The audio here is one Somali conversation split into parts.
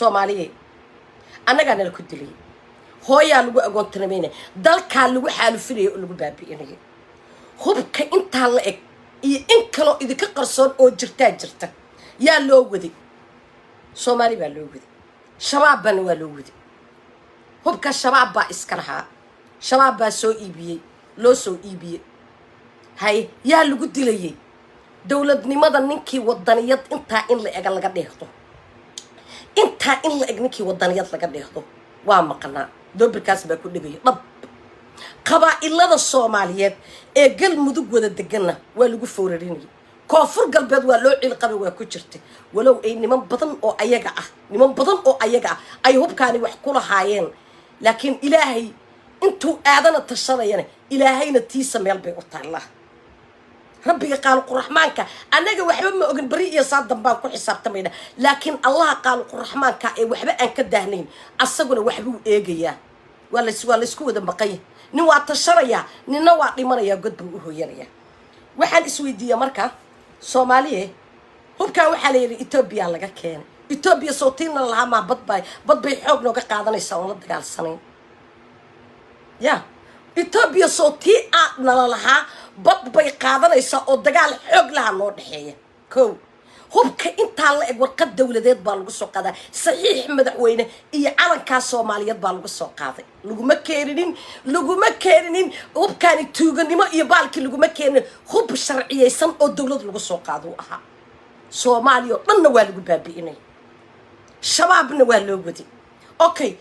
Soomaaliye, annagaa nala ku dilay, hooyaa lagu agoontinamaynaya, dalkaa lagu xaalufinaya oo lagu baabi'inaya. Hubka intaa la eg iyo in kaloo idinka qarsoon oo jirtaa jirta, yaa loo waday? Soomaali baa loo waday, Shabaab baana waa loo waday. Hubka Shabaab baa iska lahaa, Shabaab baa soo iibiyey, loo soo iibiyey. Hay, yaa lagu dilayay? Dowladnimada ninkii wadaniyad intaa in la ega laga dheehdo, intaa in la eg ninkii wadaniyad laga dheehdo waa maqnaa. Doobirkaas baa ku dhegaya dhab. Qabaa'ilada Soomaaliyeed ee Galmudug wada deganna waa lagu fowrarinayay. Koonfur Galbeed waa loo cilqabay, waa ku jirtay, walow ay niman badan oo ayaga ah, niman badan oo ayaga ah ay hubkaani wax ku lahaayeen. Laakiin Ilaahay intuu aadana tashanayana, Ilaahayna tiisa meel bay u taallaa. Rabbiga Qaaliquraxmaanka, annaga waxba ma ogin, beri iyo saa dambaan ku xisaabtamayna. Laakiin Allaha Qaaliquraxmaanka ee waxba aan ka daahnayn, asaguna waxbuu eegayaa. Waa laysku wada maqanya. Nin waa tashanayaa, ninna waa dhimanayaa, god buu u hooyanayaa. Waxaan isweydiiya marka, Soomaaliye, hubkaa waxaa la yidhi Etoobiya laga keenay. Etoobiya sootiinna lahaa maa? Bad bay xoog nooga qaadanaysaa oon la dagaalsanayn. Ya Etoobiya soo tii aad nala lahaa bad bay qaadanaysaa oo dagaal xoog laha noo dhexeeya? Kow, hubka intaa la eg warqad dowladeed baa lagu soo qaadaa, saxiix madaxweyne iyo calankaa Soomaaliyeed baa lagu soo qaaday. Laguma keeninin, laguma keeninin hubkaani tuuganimo iyo baalkii laguma keeninin. Hub sharciyeysan oo dowlad lagu soo qaado u ahaa. Soomaaliya oo dhanna waa lagu baabi'inay, Shabaabna waa loo waday. Okay,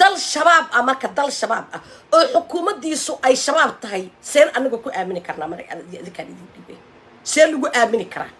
dal Shabaab ah marka, dal Shabaab ah oo xukuumaddiisu ay Shabaab tahay, seen anaga ku aamini karnaa? Mar idinkaan idin dhibay, see lagu aamini karaa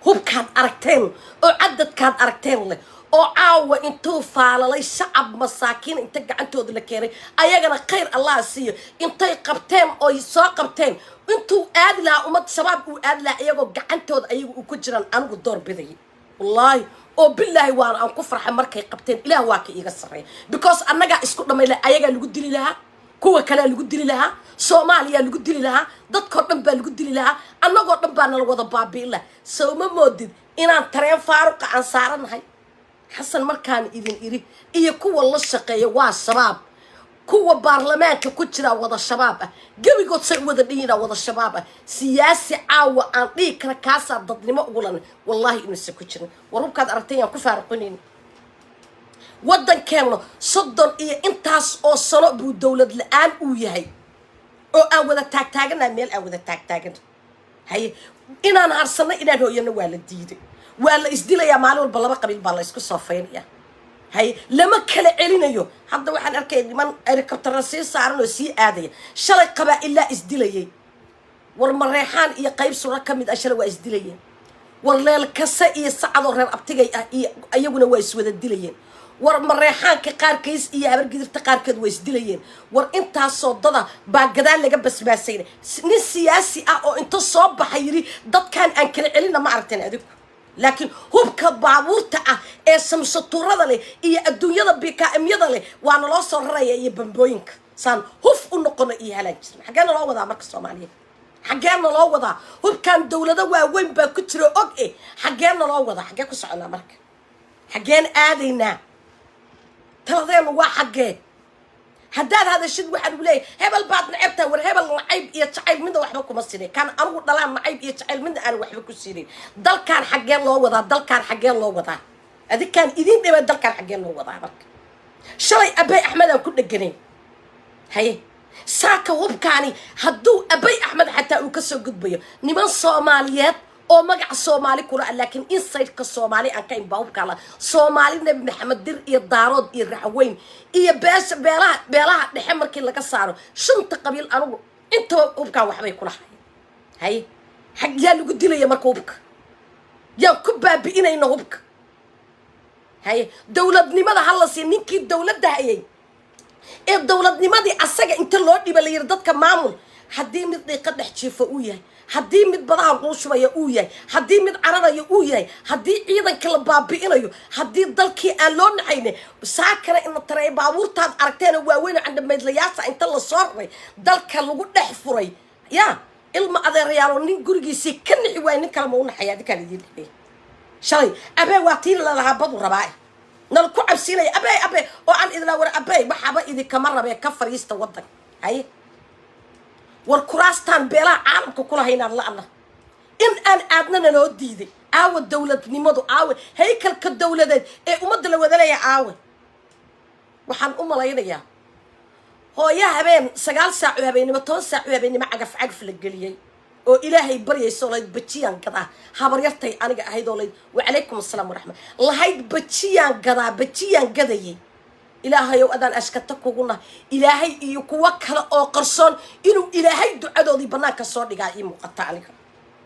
hubkaad aragteen oo cadadkaad aragteen leh oo caawa intuu faalalay shacab masaakiin inta gacantooda la keenay, ayagana khayr Allah siiyo, intay qabteen oy soo qabteen, intuu aadi lahaa ummad Shabaab uu aadi lahaa, iyagoo gacantooda ayaga uu ku jiraan? Anigu door bidayay, wallaahi oo bilaahi, waana aan ku farxay markay qabteen. Ilaah waa ka iiga sarreeya, because annagaa isku dhamay laha, ayagaa lagu dili lahaa, kuwa kalea lagu dili lahaa, Soomaaliyaa lagu dili lahaa, dadkoo dhan baa lagu dili lahaa, annagoo dhan baa nala wada baabi'in laha. Sowma moodid inaan tareen faaruqa aan saaranahay? Xasan markaan idin iri iyo kuwa la shaqeeya waa Shabaab, kuwa baarlamaanka ku jiraa wada Shabaab ah, gebigood say u wada dhiyinaa wada Shabaab ah. Siyaasi caawa aan dhihi kara kaasaa dadnimo ugulan, wallaahi inuusan ku jirin. War hubkaad aragtay yaan ku faaruqinayn? Waddankeenna 30 iyo intaas oo sano buu dowlad la-aan uu yahay oo aan wada taagtaaganaha, meel aan wada taagtaagana. Haye, inaan harsanno, inaan hooyano waa la diiday, waa la isdilayaa. Maalin walba laba qabiil baa la isku soofaynayaa. Haye, lama kala celinayo. Hadda waxaan arkaya niman helicoptera sii saaran oo sii aadaya. Shalay qabaa-ilaa isdilayay. War Mareexaan iyo qayb sura ka mid ah shalay waa isdilayeen. War Leelkase iyo Sacadoo reer abtigay ah iyo iyaguna waa iswada dilayeen. War Mareexaanka qaarkiis iyo Habargidirta qaarkeed waa isdilayeen. War intaasoo dada baa gadaal laga basbaasayna. Nin siyaasi ah oo inta soo baxa yidhi dadkan aan kala celina ma aragteen adigu? Laakiin hubka baabuurta ah ee samsaturada leh iyo adduunyada bikaamyada leh waa naloo soo raraya iyo bambooyinka saan huf u noqono iyo halaan jirna. Xaggee naloo wadaa marka, Soomaaliya? Xaggee naloo wadaa? Hubkan dowlado waaweyn baa ku jira og eh. Xaggee naloo wadaa? Xaggee ku soconaa marka? Xaggeen aadaynaa? Taladeenu waa xaggee? Haddaad hadashid waxaa lagu leeyahay hebel baad nacabtahay. War hebel nacayb iyo jacayl midna waxba kuma siinin. Kan anigu dhalaan nacayb iyo jacayl midna aanan waxba ku siinin. Dalkaan xaggee loo wadaa? Dalkaan xaggee loo wadaa? Adinkaan idin dhiba, dalkaan xaggee loo wadaa marka? Shalay Abay Axmed aan ku dheganayn. Haye, saaka hubkaani hadduu Abay Axmed xataa uu kasoo gudbayo, niman Soomaaliyeed oo magaca Soomaali kula ah laakiin insideka Soomaali aan ka inbaa hubkaa la Soomaali Nebi Maxamed, Dir iyo Daarood iyo Raxweyn iyo beesha beelaha dhexe markii laga saaro shanta qabiil, anigu intaba hubkaa waxbay kula hayan. Haye, xag yaa lagu dilaya marka? Hubka yaan ku baabi'inayna hubka? Haye, dowladnimada ha la siiya ninkii dowladda hayay ee dowladnimadii asaga inta loo dhiba la yiri dadka maamul. Haddii mid dhiiqa dhex jiifo uu yahay, haddii mid badaha quushubaya uu yahay, haddii mid cararayo uu yahay, haddii ciidanka la baabi'inayo, haddii dalkii aan loo naxaynin, saakana ina tareey baabuurtaad aragteena waaweyn oo candhamaydlayaasha inta la soo raray dalka lagu dhex furay. Ya ilma adeerayaaloo, nin gurigiisii ka nixi waaya, nin kale ma u naxaya? Adinkaan idiin dhibay. Shalay Abee waa tii lalahaa badu rabaa. Nala ku cabsiinaya, abey, abey, oo aan idilaa. War abey, waxaaba idinkama rabee, ka fariista waddanka. Haye, war kuraastaan beelaha caalamka kulahaynaan la-na in aan aadna naloo diiday. Aawa dowladnimadu? Aawe haykalka dowladeed ee ummadda la wadalaya? Aawe? Waxaan u malaynayaa hooyo habeen 9 saac oo habeennimo, 10 saac oo habeennimo cagaf cagaf la geliyey oo Ilaahay baryayso layd bajiyaan gadaa. Habaryartay aniga ahayd oo layd, wacalaykum assalaam waraxmat lahayd, bajiyaan gadaa, bajiyaan gadayay. Ilaahayow, adaan ashkata kuguna. Ilaahay iyo kuwo kale oo qarsoon inuu Ilaahay ducadoodii bannaanka soo dhigaa ii muuqata aniga.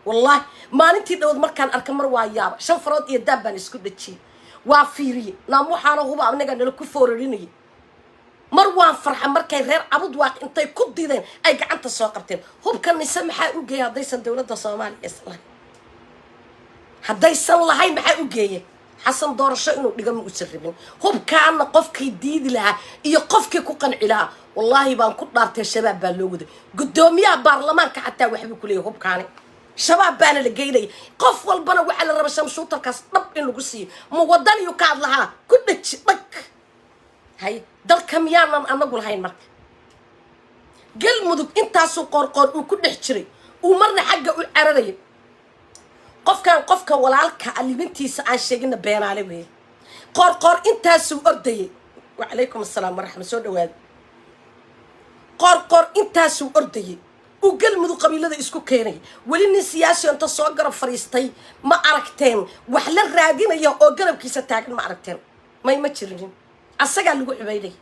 Wallaahi, maalintii dhowd markaan arka mar waa yaaba. Shan farood iyo daab baan isku dhajiyey, waa fiiriye naam. Waxaana huba anaga nala ku foorarinayay. Mar waan farxa markay reer Cabudwaaq intay ku dideen ay gacanta soo qabteen hubka Nise. Maxaa u geeya haddaysan dowladda Soomaaliya isan lahayn? Haddaysan lahayn, maxaa u geeya? Xasan doorasho inuu dhigo ma usan rabin. Hubkaana qofkii diidi lahaa iyo qofkii ku qanci lahaa, wallaahi baan ku dhaartay, Shabaab baa loo waday. Guddoomiyaha baarlamaanka xataa waxbuu ku leeyahy, hubkaani Shabaab baana la geynaya. Qof walbana waxaa la raba shamshuutarkaas dhab in lagu siiyo. Ma wadaniyu ka hadlahaa ku dhaji dhag. Hay, dalka miyaanan anagu lahayn? Marka Galmudug intaasuu Qoorqoor uu ku dhex jiray, uu marna xagga u cararayay. Qofkan, qofka walaalka alimintiisa aan sheegina beenaale weeye. Qoorqoor intaasuu ordayay. Wacalaykum assalaam waraxma, soo dhawaada. Qoorqoor intaasuu ordayay, uu Galmudug qabiilada isku keenay. Weli nin siyaasi inta soo garab fadhiistay ma aragteen? Wax la raadinaya oo garabkiisa taagan ma aragteen? May, ma jirinin. Asagaa lagu xubaynay.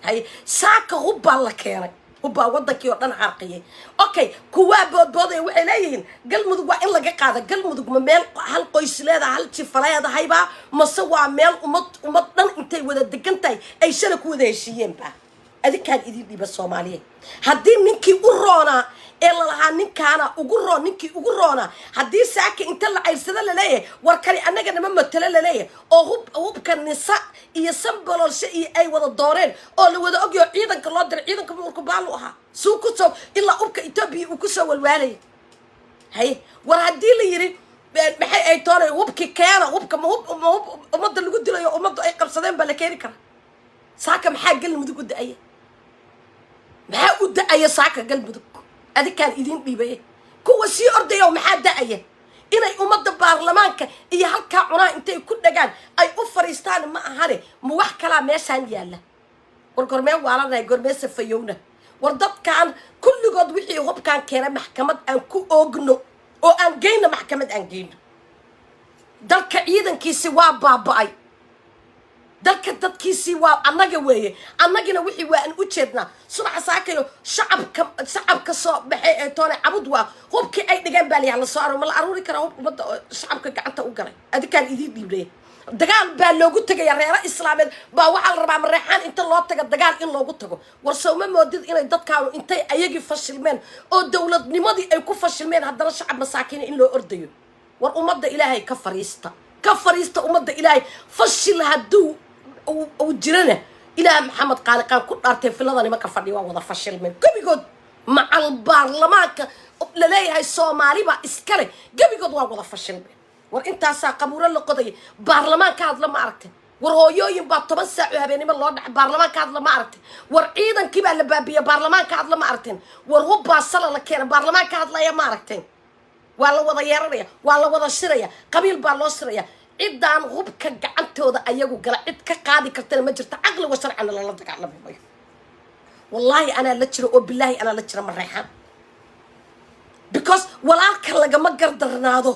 Haye, saaka hubbaa la keenay, hubbaa waddankii oo dhan xaarqiyay. Okay, kuwaa boodboodaya waxay leeyihiin Galmudug waa in laga qaada. Galmudug ma meel hal qoys leedahay, hal jifa leedahaybaa, mase waa meel ummad dhan intay wada degan tahay ay shala ku wada heshiiyeenba? Adinkaan idin dhiiba, Soomaaliyeed. Haddii ninkii u roonaa ee lalahaa ninkaana ugu roon, ninkii ugu roonaa, haddii saaka inta la cayrsado laleeyahay, war kani annaga nama matalo laleeyahay, oo hubka Nisa iyo Sanbaloolshe iyo ay wada dooreen oo la wada ogyaho, ciidanka loo diray, ciidanka muurku baalu ahaa suu kusoo ilaa hubka Etoobiya uu kusoo walwaalaya. Haye, war haddii la yidhi maxay ay toonay hubki keena, hubka ma hub ummadda lagu dilayo, ummaddu ay qabsadeen baa la keeni karaa? Saaka maxaa Galmudug u da-aya? Maxaa u da-aya saaka Galmudug? Adinkaan idiin dhiibaya, kuwa sii ordaya, maxaa da-aya? Inay ummadda baarlamaanka iyo halkaa cunaa intay ku dhagaan ay u fariistaan ma ahane, ma wax kalaa meeshaan yaalla? War gormee waalanahay? Gormee safayowna? War dadkan kulligood wixii hubkaan keenay maxkamad aan ku oogno oo aan geyno, maxkamad aan geyno. Dalka ciidankiisi waa baaba-ay, dalka dadkiisii waa annaga weeye. Annagina wixii waa aan u jeednaa. Subaxa saakayo shacabka soo baxay ee toone Cabud waa hubkii ay dhigeen baa layaha lasoo aro. Ma la aruuri karaa hub ummadda oo shacabka gacanta u galay? Adinkaan idiin dhiibnaya. Dagaal baa loogu tegaya reero islaameed baa waxaa la rabaa Mareexaan inta loo taga dagaal in loogu tago. War sowma moodid inay dadkaanu intay ayagii fashilmeen oo dowladnimadii ay ku fashilmeen, haddana shacab masaakiina in loo ordayo? War ummadda Ilaahay ka fariista, ka fariista ummadda Ilaahay. Fashil hadduu uu jirana, Ilaah Maxamed Qaaliqaan ku dhaartay, filada nimanka fadhiya waa wada fashilmeen gebigood. Macal baarlamaanka laleeyahay Soomaali baa iskale, gebigood waa wada fashilmeen. War intaasaa qabuuro la qodaya, baarlamaan ka hadla ma aragtay? War hooyooyin baa 10 saac oo habeenimo loo dhacay, baarlamaan ka hadla ma aragtay? War ciidankii baa la baabiya, baarlamaan ka hadla ma aragteen? War hubbaa sala la keena, baarlamaan ka hadlaya ma aragteen? Waa la wada yeeranaya, waa la wada shiraya, qabiil baa loo shiraya. Ciddaan hubka gacantooda ayagu gala, cid ka qaadi kartana ma jirto. Caqliga sharcina lala dagaalami mayo. Wallaahi anaa la jiro oo bilaahi anaa la jira Mareexaan, because walaalka lagama gardarnaado.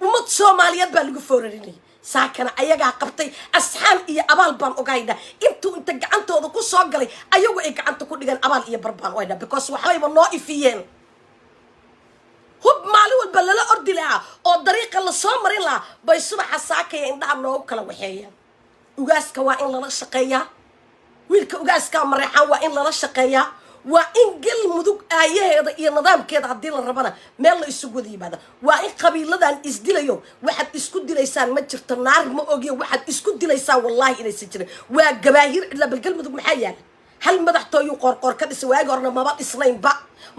Ummad Soomaaliyeed baa lagu foorarinayay, saakana ayagaa qabtay. Asxaan iyo abaal baan ogahaynaa. Intuu inta gacantooda ku soo galay ayagu ay gacanta ku dhigan, abaal iyo bar baan ogaynaa, because waxbayba noo ifiyeen. Hub maalin walba lala ordi lahaa oo dariiqa lasoo marin lahaa bay subaxa saakaya indhaha noogu kala waxeeyaan. Ugaaska waa in lala shaqeeyaa, wiilka ugaaska Mareexaan waa in lala shaqeeyaa. Waa in Galmudug aayaheeda iyo nidaamkeeda haddii la rabana meel la isugu wada yimaada. Waa in qabiiladan isdilayo, waxaad isku dilaysaan ma jirto, naar ma ogiyo waxaad isku dilaysaan wallaahi inaysan jirin. Waa gabaahir cidla. Bal Galmudug maxaa yaala? Hal madaxtooyuu Qoorqoor ka dhisay. Waagii horena maba dhisnaynba,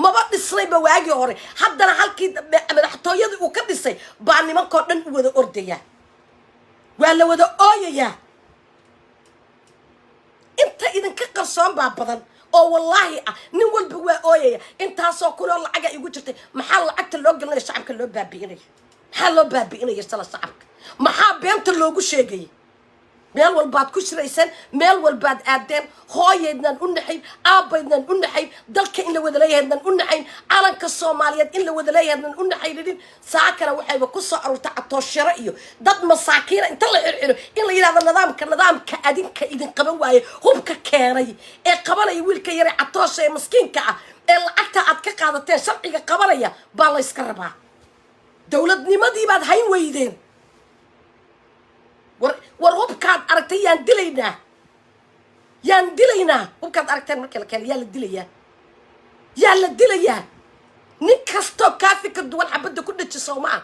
maba dhisnaynba waagii hore. Haddana halkii madaxtooyadii uu ka dhisay baa nimankoo dhan u wada ordaya, waa la wada ooyayaa. Qarsoon baa badan oo wallaahi ah. Nin walba waa ooyaya. Intaasoo kunoo lacaga igu jirtay. Maxaa lacagta loo gelinaya? Shacabka loo baabi'inaya? Maxaa loo baabi'inaya sala shacabka? Maxaa beenta loogu sheegayay? Meel walbaad ku shirayseen, meel walbaad aadeen. Hooyaydnaan u naxayn, aabbaydnaan u naxayn, dalka in la wada leeyahaydnaan u naxayn, calanka Soomaaliyeed in la wada leeyahaydnaan u naxayninin. Saakana waxayba ku soo aruurtay Catoosharo iyo dad masaakiina inta la xirxiro in la yidhahdo nidaamka adinka idin qaban waaye, hubka keenay ee qabanaya wiilka yare Catoosha ee maskiinka ah ee lacagta aad ka qaadateen sharciga qabanaya baa la yska rabaa. Dowladnimadii baad hayn weydeen. War hubkaad aragtay yaan dilaynaa, yaan dilaynaa. Hubkaad aragteen markii la keenay, yaa la dilayaa? Yaa la dilayaa? Nin kastoo kaa fikir duwan xabadda ku dhaji, soo ma ah?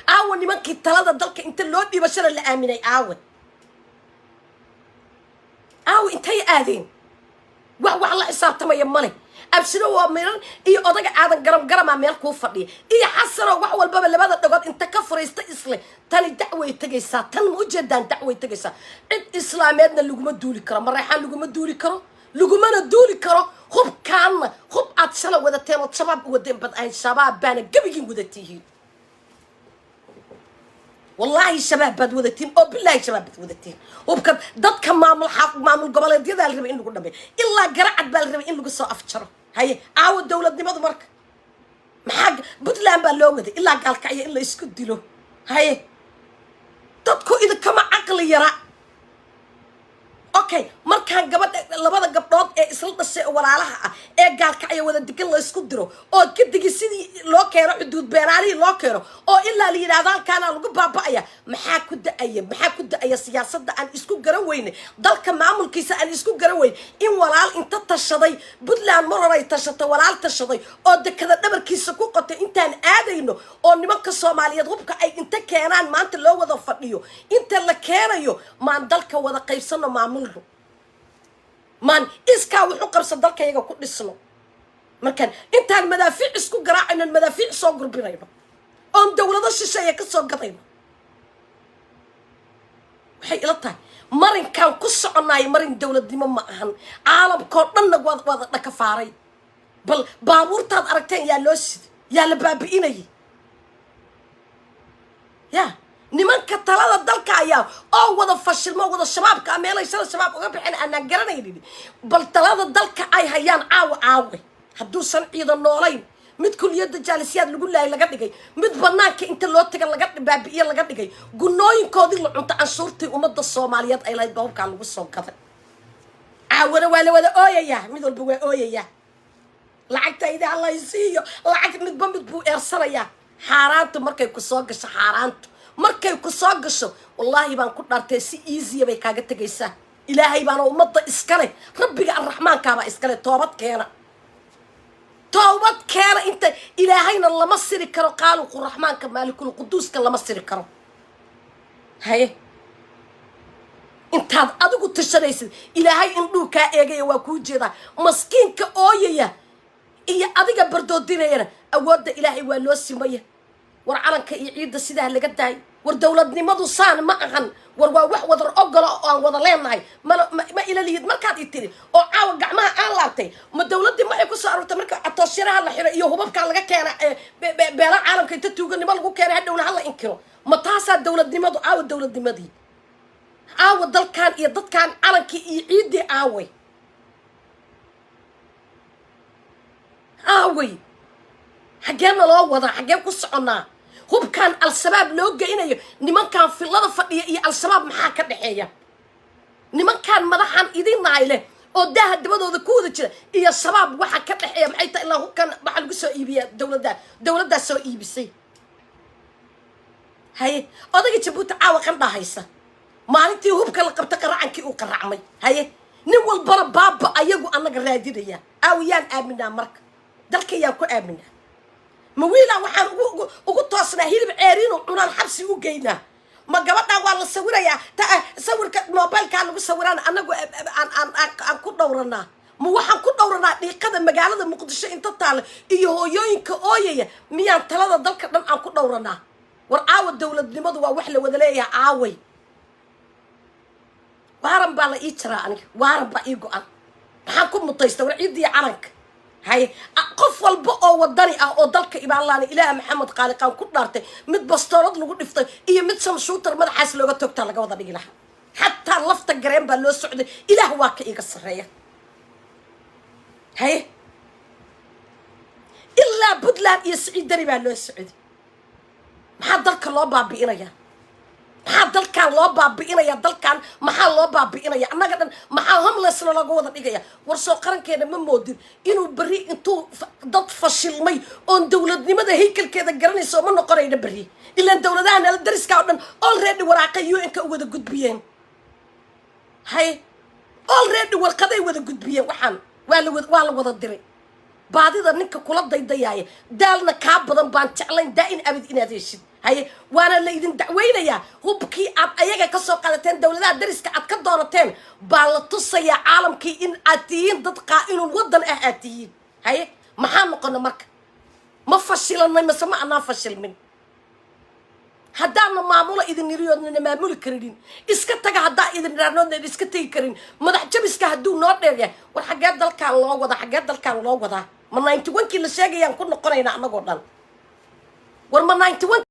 Aawa nimankii talada dalka inta loo dhiibashada la aaminay? Aawe, aawe? Intay aadeen? Wax la xisaabtamaya male. Absino waa miran iyo odaga Aadan Garam garamaa meel kuu fadhiya iyo Xasanoo wax walbaba labada dhagood inta ka furaysta isle. Tani dacway tegaysaa, tan ma ujeedaan? Dacway tegaysaa. Cid islaameedna laguma duuli karo, Mareexaan laguma duuli karo, lagumana duuli karo. Hubkaanna hub aad shala wadateen ood Shabaab u wadeen bad ahayd. Shabaab baana gebigiin wadatihiin. Wallaahi Shabaab baad wadatiin oo bilaahi Shabaab baad wadatiin. Hubka dadka maamul goboleedyadaa la rabay in lagu dhameeyo, ilaa Garacad baa la rabay in lagu soo afjaro. Haye, aawo dowladnimadu marka? Maxaa Puntland baa loo waday ilaa Gaalkacyo in la isku dilo? Haye, dadku idinkama caqli yara. Okay, markaan gabadha, labada gabdhood ee isla dhashay oo walaalaha ah ee Gaalkacyo wada degan la isku diro oo gadigii sidii loo keeno, xuduud beenaalihii loo keeno oo ilaa la yidhahdo halkaanaa lagu baaba'aya, maxaa ku da-aya? Maxaa ku da-aya? Siyaasadda aan isku garan weyne, dalka maamulkiisa aan isku garan weyne, in walaal inta tashaday Puntland mar horay tashatay, walaal tashaday oo dekada dhabarkiisa ku qotay intaan aadayno oo nimanka Soomaaliyeed hubka ay inta keenaan maanta loo wada fadhiyo inta la keenayo, maan dalka wada qaybsano, maamulno, maan iskaa wuxu qabsa dalkayaga ku dhisno? Markaan intaan madaafiic isku garaacayno, madaafiic soo gurbinayno oon dowlado shisheeye ka soo gadayno, waxay ila tahay marinkaan ku soconaayo marin dowladnimo ma ahan. Caalamkoo dhanna waad wada dhakafaaray. Bal baabuurtaad aragteen yaa loo siday? Yaa la baabi'inayay? Ya nimanka talada dalka ayaa oo wada fashilmo, wada Shabaabka ah, meelay shala Shabaab uga baxeen aanaan garanaynin. Bal talada dalka ay hayaan caawa caawe hadduusan ciidan noolayn, mid kuliyadda jaalisiyaad lagu laayay laga dhigay, mid banaanka inta loo taga laga baabi'iye laga dhigay, gunooyinkoodii la cunto, canshuurtii ummadda Soomaaliyeed ay lahayd ba hubkaa lagu soo gaday. Caawana waa la wada ooyayaa, mid walba waa ooyayaa. Lacagtayda alla siiyo, lacag midba mid buu eersanayaa. Xaaraantu markay ku soo gasho, xaaraantu markay ku soo gasho, wallaahi baan ku dhaartay, si easy ah bay kaaga tegaysaa. Ilaahay baana ummadda iskale, Rabbiga Arraxmaankaabaa iskale. Toobad keena, toobad keena. Inta Ilaahayna lama siri karo, Qaaliqu Raxmaanka Maalikul Quduuska lama siri karo. Haye, intaad adigu tashanaysid, Ilaahay indhuu kaa eegaya, waa kuu jeedaa. Maskiinka ooyaya iyo adiga bardoodinayana awoodda Ilaahay waa loo simaya. War calanka iyo ciidda sidaa laga daay. War dowladnimadu saan ma ahan. War waa wax wadar ogola oo aan wada leenahay. Mana ma ilalihid markaad i tiri oo caawa gacmaha aan laabtay. Ma dowladdii waxay ku soo aroortay marka Catooshiraha la xiro iyo hubabkaa laga keena ee beela caalamka inta tuuganimo lagu keenay, hadhowna hala inkiro? Ma taasaa dowladnimadu? Caawa dowladnimadii, caawa dalkan iyo dadkan, calankii iyo ciiddii aaway? Aaway? Xaggeenna loo wadaa? Xaggeen ku soconnaa? Hubkan Al-Shabaab loo geynayo, nimankan fillada fadhiya iyo Al-Shabaab maxaa ka dhexeeya? Nimankan madaxan idin nahay leh oo daaha dabadooda ku wada jira iyo Shabaab waxa ka dhexeeya maxay tahay? Ilaa hubkan waxaa lagu soo iibiyaa dowladdaa, dowladdaa soo iibisay. Haye, odayga Jabuuti caawa qandhaa haysa. Maalintii hubka la qabta qaracankii uu qaracmay. Haye, nin walbana baaba ayagu annaga raadinaya. Aawi, yaan aaminaa marka? Dalka yaan ku aaminaa? Ma wiilaa waxaan ugu toosnaa hilib ceeriinu cunaan xabsi u geynaa? Ma gabadhaa waa la sawirayaa? Ta sawirka mobilkaa lagu sawiraan annagu aan ku dhowranaa? Ma waxaan ku dhowranaa dhiiqada magaalada Muqdisho inta taale iyo hooyooyinka ooyaya? Miyaan talada dalka dhan aan ku dhowranaa? War caawa dowladnimadu waa wax la wada leeyahay. Aaway? Waaran baa la ii jaraa aniga, waaran baa ii go-an. Maxaan ku mutaysta? War ciiddii calanka haye. Qof walba oo wadani ah oo dalka ibaanlaana, Ilaah Maxamed Qaaliqaan ku dhaartay, mid bastoolad lagu dhiftay iyo mid shamshuutar madaxaas looga toogtaa laga wada dhigi lahaa. Xataa Lafta Gareen baa loo socday. Ilaah waa ka iiga sarreeya. Haye, ilaa Puntland iyo Siciid Dani baa loo socday. Maxaa dalka loo baabi'inayaa? Maxaa dalkan loo baabi'inaya? Dalkan maxaa loo baabi'inaya? Annaga dhan maxaa homelessna looga wada dhigaya? War soo qarankeena ma moodin inuu berri intuu dad fashilmay oon dowladnimada haykalkeeda garanayso ma noqonayna berri? Ilaan dowladaha nala dariska oo dhan already waraaqay UN-ka u wada gudbiyeen. Hay, already warqaday wada gudbiyeen. Waxaan waa la wada diray. Baadida ninka kula daydayaaya daalna kaa badan baan jeclayn daa-in abid inaad heshid. Haye, waana la idin dacweynayaa. Hubkii aad ayaga ka soo qaadateen, dowladaha dariska aad ka doonateen, baa la tusayaa caalamkii in aad tihiin dad qaa-inul waddan ah aad tihiin. Haye, maxaa noqona marka? Ma fashilanay mase ma anaa fashilmin? Haddaana maamula idin niriyoodnana maamuli karinin, iska taga. Haddaa idin idhaanoodna iska tegi karin, madax jabiska hadduu noo dheer yahay, war xaggee dalkaan loo wadaa? Xaggee dalkaan loo wadaa? Ma 91-kii la sheegayaan ku noqonaynaa annagoo dhan? War ma 91?